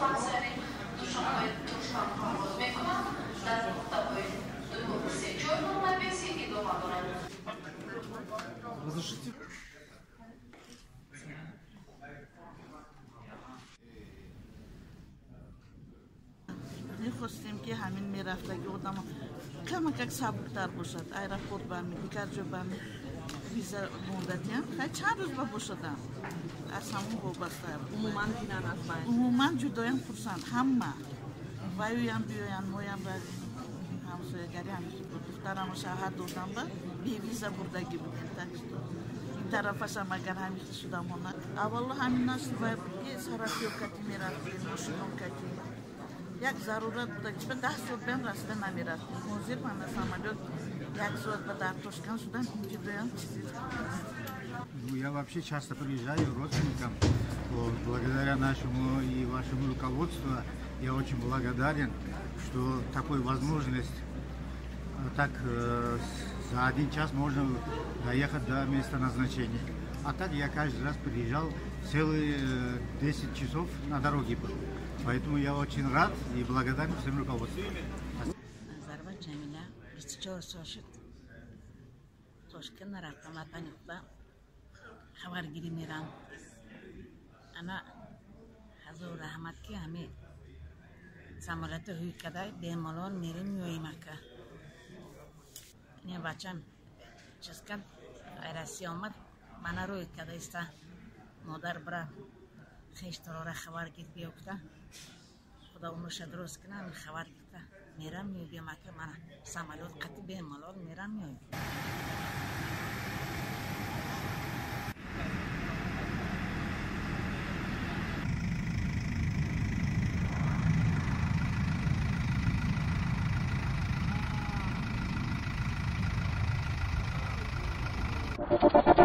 вокзали Душанбе парвоз мекунанд, дар нуқтаҳои 2, 3, 4 номнависӣ идома дорад. Разрешите? Мехостем, ки ҳамин мерафтаги одамо камакак сабуктар бошад. Аэропорт бами, дигар ҷо бами виза мондатиам, хай чанд рӯз ба бошадам, аз ҳамон вобаста. Умуман динан аз байн. Умуман ҷудоям хурсанд ҳама, ваюям биёянд, моям равем, ҳамсоягарӣ ҳамихи буд. Духтарамо шавҳар додам, ба бевиза бурдагӣ будем, так что ин тарафашам агар ҳамихи шуда монад. Аввало ҳамин аст, вай буд, ки сарафиё кати мерафтем, мошино кати як зарурат буда, чиба 10 соат бем расида намерафтем. Ҳозир мана самолёт як соат ба дар Тошканд шудан, ҷудоям чизи. Ну, я вообще часто приезжаю родственникам. Вот, благодаря нашему и вашему руководству я очень благодарен, что такую возможность так за один час можно доехать до места назначения. А так я каждый раз приезжал, целые 10 часов на дороге был. Поэтому я очень рад и благодарен всем руководству. Назарова Ҷамила, 24 сол шуд. Тошкент нарафтам, ватани худа хабаргирӣ мерам. Ана ҳазор раҳмат, ки ҳами самолёто ҳуй када, бемалол мерем, меоем, ака. Не, бачам чиз кард, Россия омад, мана рӯй када иста, модар, бира хешторора хабар гир биё гуфта. Худо умрша дуруст кина, ҳами хабар гирта мерам, меоям, ака. Мана самолёт қати бемалол мерам, меоем. Thank you.